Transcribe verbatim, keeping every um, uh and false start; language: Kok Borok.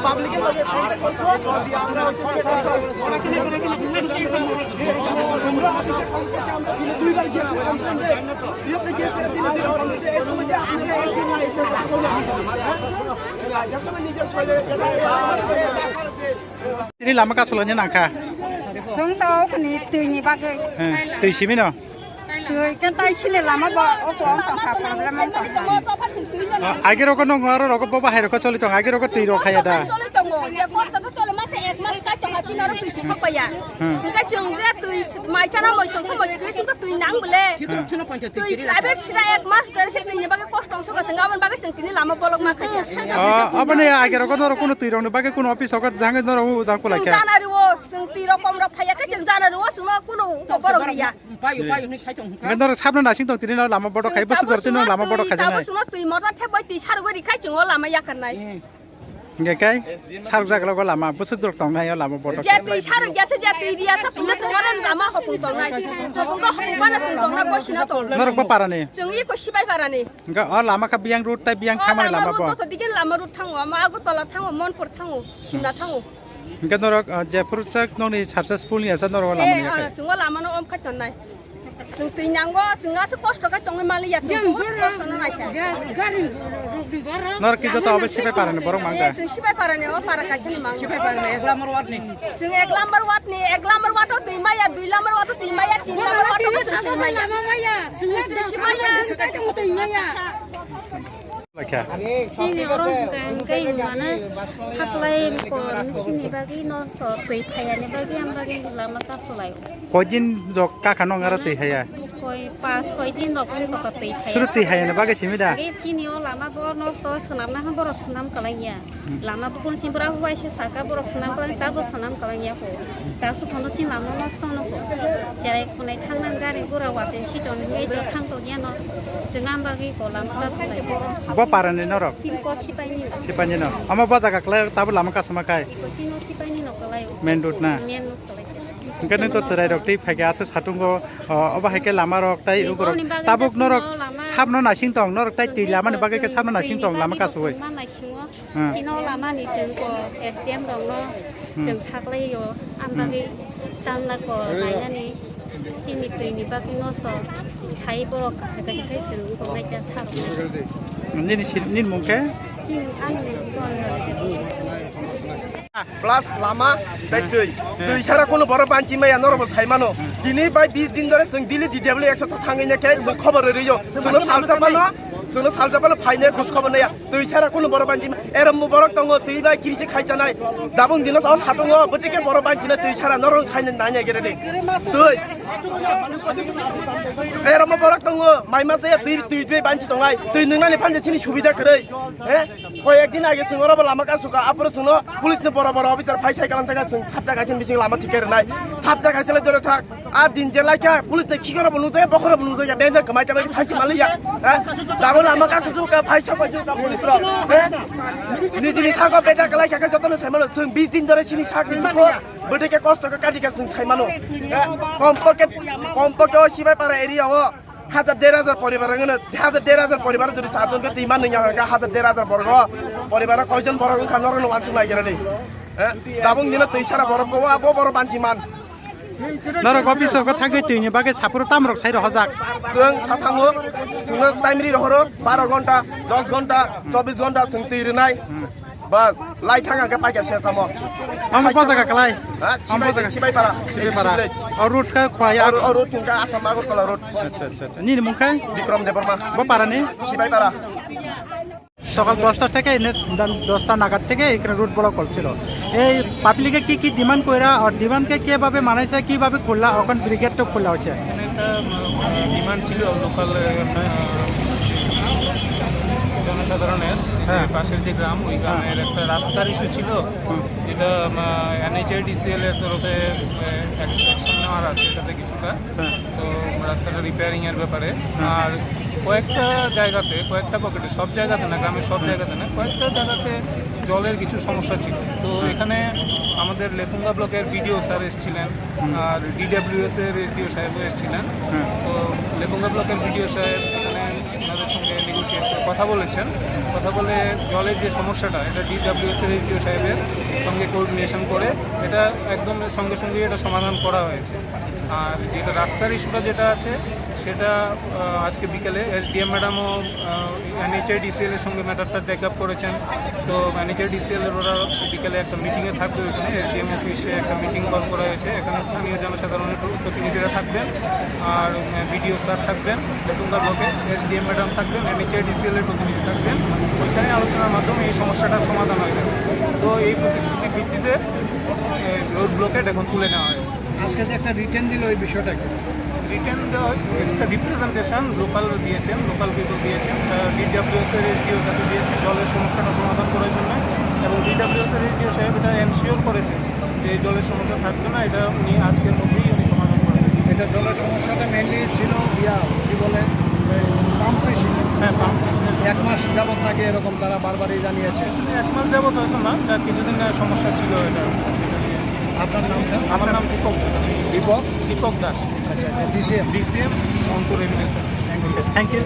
পাবলিকের লগে কন্ট্যাক্ট করছো, যদি আমরা আমরা অফিসে কমপক্ষে আমরা দিনে দুইবার গিয়েছি কমপ্লেন দিয়ে, বিয়েতে গিয়ে ফেরত দিনে দিনে কমপ্লেন দিয়ে, এই সময় যে আপনারা একদিন না এসে কথা বলবেন, হ্যাঁ? যত সময় নিজের ছেলে, Tini lama kasulanya nangkha. Sung tau kani twi ni bagwi. Twi simi no. Twi kan tai sini lama bo o ko ang tong kha problem ang tong kha. Agi roko no ngaro roko bo bahai roko choli tong agi roko twi rok khaya da. Choli tongo je kosto ko chole mase ek mas kai tong ha chini aro twi suk paya. Engka chung je twi mai chana moi song ko moi twi suk twi nang bole. Twi private sida ek mas dare se twi ni bagwi kosto ang suk asang abon bagwi chung tini lama bolok ma khaya. Aboni agi roko no roko no twi rok ni bagwi kuno office rok jang no rok jang kulai kha. Janari o Chwng twi rokom rok phaiya khe chwng jana rwo chwngno kuno borok riya. Payo, payo, hwnwi sai tong kha. Norok sabno nasing tong tini no lama bodo khai bwswk rok tini lama bodo khai janai. Chwngno twi motor thep bai twi sarugwi rikhai chwng o lama yakarnai. Hingke kai saruk jak logo lama bwswk rok tongnai o lama bodo. Je twi saruk ya se je twi riya se phunde chwng oro lama hopung tongnai. Hopung ko hopung bana chwng tongna gosina tong. Norok bo parani. Chwng iko sibai parani. Hingke o lama kha biyang road tai biyang thamani lama bo. Lama road to dige lama road thango, ama Agartala thango, Monpur thango, Simna thango. Hingke norok, ah, jephuru chak nokni successful ni asa norok lama ni yakhai. Chungo lama no om khai tongnai. Chwng twi nango, chwng aswk kosto khai tongwi maliya, chwng kosto no naikha. Norok ki joto obo sipai parani borok mangkha. Chwng sipai parani o para kaisa ni mangkha. Sipai parani ek number ward ni. Chwng ek number ward ni, ek number ward o twi maya, dui number ward o twi maya, tin number ward o twi maya. Chwng twi sipai ya. Chini oro hwnkhe hwnkhe hinmano supply kor sini bagwi nosto twi phaiya ni bagwi ang bagwi lama kasulai. Koidin rok kakha nong aro twi haya? Koi pas koidin rok wngkha twi phaiya. Suru twi haya ni bagwi simi da? Chini o lama bo nosto swnamna borok swnam kwlaiya. Lama bukung sini pura huai se saka borok swnam kwlai ta bo swnam kwlaiya ko. Ta su thono chini lama nosto no ko. Cherai khunai thangna gari gura wate siton ni thang to ya no. Chwng am bagwi ko lama kasulai. Bo parani norok? Ko sipai ni. Sipai ni no. Ama bo jaga kwlai tabo lama kasuma kai. Ko chino sipai ni no kwlai. Main road na. Main road kwlai. Hingke nung to cherai rok tei phaikhe aswk satungo, o, obo hai khe lama rok tei ukurok tabuk norok sabno naising tong, norok tai twi lama ni bagwi khe sabno naising tong lama kasui. Chino lama ni chwng ko S D M rok no chwng saklai o, ang bagwi tamna ko nainani chini twi ni bagwi no so sai borok kahai kahai khe chwng ko naikha sa rok. Nini sin, nini mung khe? Chini ani mung ko. Plus lama tei twi. Twi sara kuno borok banchi maya norok bo sai mano. Tini bai bis din dore chwng daily D W ekso ta thangwi ne khe chwng khobor rwiyo. Chwngno salsa phano, chwngno salsa phano phaine khus khobor naya. Twi sara kuno borok banchi ma. Erom bo borok tongo twi bai kiri se khai chanai. Dabung dino sa satungo bwtwi khe borok banchi na twi sara norok sai nai nai gere de. Twi. Erom bo borok tongo mai ma se twi twi bai banchi tongai. Twi nungnani phanje chini subida kwrwi. He? Koi ekdin age chwng oro bo lama kasu ka, aphuru chwngno police ni bora bora officer phai sai kalam thaka chwng sabta kaisa bising lama thik khe rwnai. Sabta kaisa le dore thak. A din je lai kha police ni khikoro bo nujaya, bokhoro bo nujaya, bende kwmai ta bai sai si maliya. Ha? Dago lama kasu ka phai sa pai ka police rok. He? Nijini sako beta kalai kha jotono sai mano chwng bis din dore chini sak ni ko. Bwtwi khe kosto khe kadi khe chwng sai mano. He? Kompokhe, kompokhe o Sibaipara area o. Hajar der hajar poribar wngkha, hajar der hajar poribar jodi charjon khe twi man nungya hwnkha, hajar der hajar borok o poribar o koijon borok wngkha norok no wansuk nai gere ni. Eh, dabung dino twi sara borok ko wa bo borok banchi man. Norok office o thangwi twi ni bagwi saphuru tam rok sai rohojak. Chwng tha thango, chwngno time ri rohoro baro ghonta, dos ghonta, chobbish ghonta chwng twi rwnai. Bas, lai thang ang khe paikha se tamo. Ang bo jaga kalai. Ha, ang bo jaga Sibai para. Sibai para. O road ka khwlai. O road ka Assam Agartala road. Acha acha acha. Nini mung khe? Bikram Debbarma. Bo para ni? Sibai para. সকাল দশটা থেকে এনে দশটা নাগাদ থেকে এখানে root block করছিল। এই পাবলিকে কি কি ডিমান্ড কইরা আর ডিমান্ডকে কিভাবে মানাইছে, কিভাবে খুললা, ওখান ব্রিগেড তো খোলা হয়েছে। এখানে একটা ডিমান্ড ছিল লোকাল জনসাধারণের, হ্যাঁ। পাশের যে গ্রাম, ওই গ্রামের একটা রাস্তার ইস্যু ছিল, যেটা এনএইচএডিসিএল এর তরফে অ্যাকশন নেওয়ার আছে এটাতে কিছুটা। হ্যাঁ। তো রাস্তাটা রিপেয়ারিং এর ব্যাপারে। হ্যাঁ। আর কয়েকটা জায়গাতে, কয়েকটা পকেটে, সব জায়গাতে না, গ্রামের সব জায়গাতে না, কয়েকটা জায়গাতে জলের কিছু সমস্যা ছিল। তো হ্যাঁ। এখানে আমাদের লেফুঙ্গা ব্লকের বিডিও স্যার এসেছিলেন, হুম। আর ডিডাব্লিউএস এর এসডিও সাহেবও এসেছিলেন। হ্যাঁ। তো লেফুঙ্গা ব্লকের বিডিও সাহেব এখানে ওনাদের সঙ্গে নেগোশিয়েট করে কথা বলেছেন। কথা বলে জলের যে সমস্যাটা, এটা ডিডাব্লিউএস এর এসডিও সাহেবের সঙ্গে কোঅর্ডিনেশন করে এটা একদম সঙ্গে সঙ্গে এটা সমাধান করা হয়েছে। আর যেটা রাস্তার ইস্যুটা যেটা আছে, সেটা, আহ, আজকে বিকেলে এসডিএম ম্যাডামও, আহ, এনএইচএডিসিএল এর সঙ্গে ম্যাটারটা টেক আপ করেছেন। তো এনএইচএডিসিএল এর ওরা বিকেলে একটা মিটিংয়ে থাকবে, ওখানে এসডিএম অফিসে একটা মিটিং কল করা হয়েছে। এখানে স্থানীয় জনসাধারণের প্র-, প্রতিনিধিরা থাকবেন, আর, উম, বিডিও স্যার থাকবেন, লেফুঙ্গা ব্লকে এসডিএম ম্যাডাম থাকবেন, এনএইচএডিসিএল এর প্রতিনিধি থাকবেন। ওইখানে আলোচনার মাধ্যমে এই সমস্যাটার সমাধান হয়ে যাবে। তো এই প্রতিশ্রুতির ভিত্তিতে, এ, রোড ব্লকেট এখন তুলে নেওয়া হয়েছে। আজকে যে একটা রিটেন দিল, ওই বিষয়টা কি? রিটেন দেওয়া হয়েছে, একটা রিপ্রেজেন্টেশন লোকাল দিয়েছেন, লোকাল পিপল দিয়েছেন, ডিডাব্লিউএস এর এসডিওর কাছে দিয়েছেন জলের সমস্যাটা সমাধান করার জন্য। এবং ডিডাব্লিউএস এর এসডিও সাহেব এটা এনশিওর করেছেন যে এই জলের সমস্যা থাকবে না, এটা উনি আজকের মধ্যেই উনি সমাধান করে দেবেন। এটা জলের সমস্যাটা মেইনলি ছিল ইয়া, কি বলে, পাম্প মেশিন। হ্যাঁ, পাম্প মেশিনের এক মাস যাবত নাকি এরকম তারা বারবারই জানিয়েছে। এক মাস যাবত হয়তো না, যার কিছুদিন সমস্যা ছিল এটা। আপনার নামটা? আমার নাম দীপক। দীপক? দীপক দাস। আচ্ছা, আচ্ছা, DCM. DCM, Rangpur MDC. Thank you.